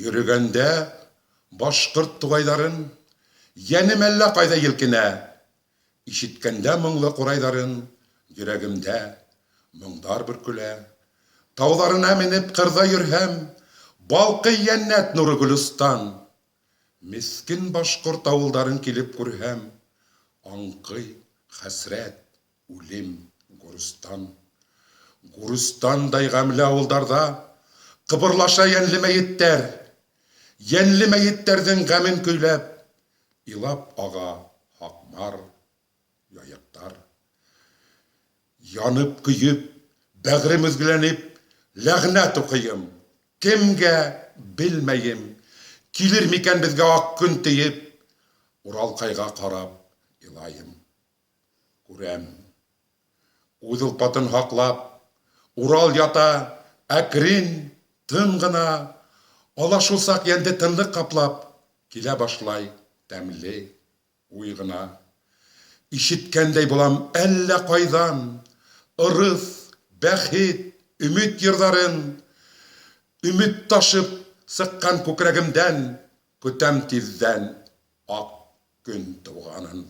Йөрөгәндә башҡорт туғайҙарын, Йәнем әллә ҡайҙа елкенә. Ишеткәндә моңло ҡурайҙарын, Йөрәгемдә моңдар бөркөлә. Тауҙарына менеп ҡырҙа йөрһәм, Балҡый йәннәт нуры гөлөстан. Меҫкен башҡорт ауылдарын килеп күрһәм, Аңҡый хәсрәт, үлем, гурыстан. Гурыстандай ғәмле ауылдарҙа Ҡыбырлаша йәнле мәйеттәр. Йәнле мәйеттәрҙең ғәмен көйләп, Илап аға Һаҡмар, Яйыҡтар. Янып-көйөп, бәгърем өзгеләнеп, Ләғнәт уҡыйым. Кемгә, белмәйем. Килер микән беҙгә аҡ көн тиеп, Уралҡайға ҡарап илайым. Күрәм. Үҙ олпатын һаҡлап, Урал ята, әкрен, тын ғына. Ала шул саҡ йәнде тынлыҡ ҡаплап, Килә башлай тәмле уй ғына. Ишеткәндәй булам әллә ҡайҙан Ырыҫ, бәхет, өмөт йырҙарын. Өмөт ташып сыҡҡан күкрәгемдән Көтәм тиҙҙән ак көн тыуғанын.